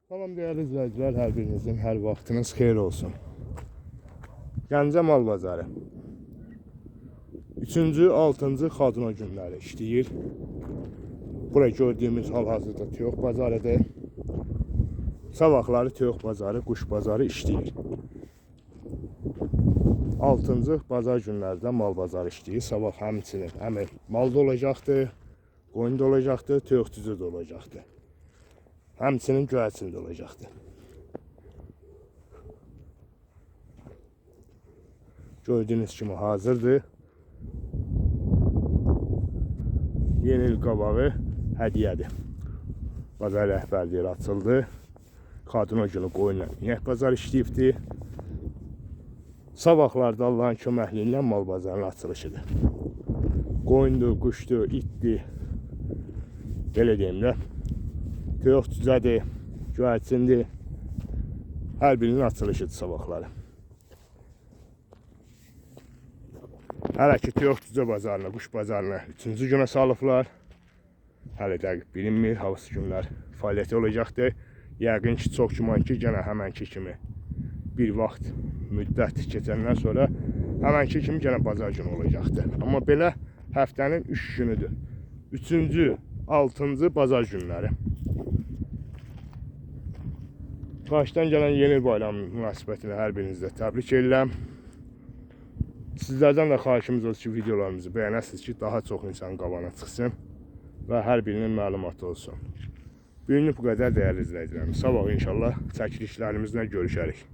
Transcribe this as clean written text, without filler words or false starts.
Salam dəyərli izləyicilər, hər birinizin hər vaxtınız xeyir olsun. Gəncə Mal Bazarı. 3-cü, 6-cı Xaduna günləri işləyir. Bura gördüyümüz hal-hazırda toyuq bazarıdır. Sabahları toyuq bazarı, quş bazarı işləyir. 6-cı bazar günlərdə mal bazarı işləyir. Sabah həmçinin həm mal da olacaqdır, qoyun da olacaqdır, toyuq cücü də olacaqdır. Həmçinin göyərçin də olacaqdır. Gördüyünüz kimi hazırdır. Yeni il qabağı hədiyyədir. Bazar rəhbərliyi açıldı. Xaduna günü qoyunla inək bazar işləyibdir. Sabahlarda Allahın köməkliyi ilə mal bazarının açılışıdır. Qoyundur, quşdur, itdir. Belə deyim də. Toyuq cücədir, göyərçindir. Hər birinin açılışıdır sabahları. Hələ ki toyuq cücə bazarına, quş bazarına 3-cü günə salıblar. Hələ dəqiq bilinmir, hansı günlər fəaliyyəti olacaqdır. Yəqin ki, çox güman ki, gənə həmənki kimi bir vaxt müddət keçəndən sonra həmənki kimi gənə bazar günü olacaqdır. Amma belə həftənin 3 günüdür. 3-cü, 6-cı bazar günləri. Qarşıdan gələn yeni bayram münasibətilə hər birinizə təbrik edirəm. Sizlərdən də xahişimiz olsun ki, videolarımızı bəyənəsiniz ki, daha çox insan qabağına çıxsın və hər birinin məlumatı olsun. Bugünlük bu qədər dəyərli izləyicilərimiz. Sabah inşallah çəkilişlərimizlə görüşərik.